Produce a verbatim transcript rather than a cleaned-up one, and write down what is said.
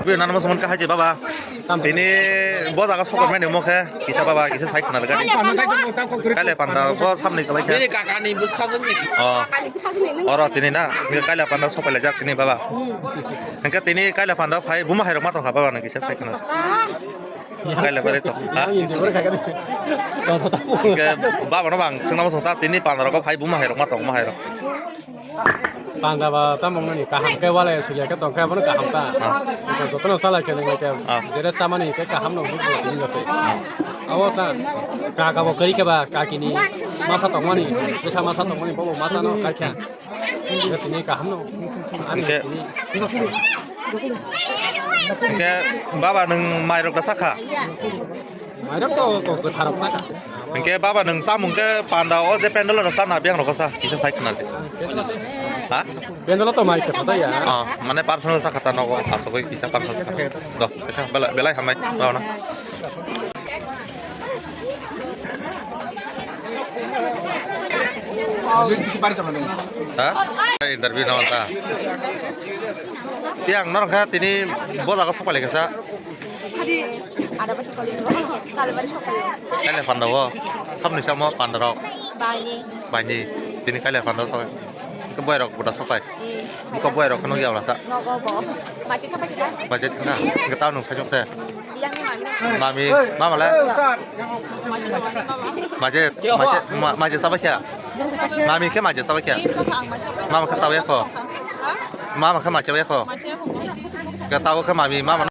Bini nana mo sumon kahai je baba. Tini bo jaga sokor mani mo khe kisa baba kisa sai khna gari. Kaile panda bo samni kalai khe. Bini kakani bo sajani. Oh. Oro tini na kaile panda sopai lajak tini baba. Hingke tini kaila panda phai buma hai rok ma tong kha baba nang kisa sai khna. Kaila bare to. Ha? Hingke baba no bang sengna mo song ta tini panda rok phai buma hai rok ma tong ma hai rok. Panda ba tamo mani kaham ke wala sulia ke tong kha bono kaham ta. Ha. Jotono sala ke nang ke. Ha. Jere samani ke kaham no bu tini jote. Ha. Awo ta. Ka ka bo kari ke ba kakini. Masa tong mani. Kusa masa tong mani bobo masa no kai kha. Tini kaham no. Ani hingke tini. Hingke baba nung mairok da sakha. Mairok to ko ko tharok sakha. Hingke baba nung samung ke panda o je pendel ro sana biang rok sa kisa sai khna. Ha? Pendel to mai ke phasa ya. Ah, mane personal sakha ta nogo asogoi kisa personal sakha. Do, kisa belai belai hamai baba na. Ha? Interview na ta. Yang norok kha tini bo jaga sokpali kasa. Hari ada basi kali dua, kalau bari sokpali. Kale panda wo. Samni samo panda rok. Baini. Baini. Tini kale panda sok. Ke boy rok buda sopai. Ko boy rok nugya wala ta. Nogo bo. Maji kapa kita. Maji na. Ke tau nung sajok se. Yang ni mami. Mami, mama la. Maji, maji, ma-, maji sabai kya. Mami ke maji sabai kya. Mama ke sabai ko. Mama ke maji sabai ko. Ke tau ke mami, mama.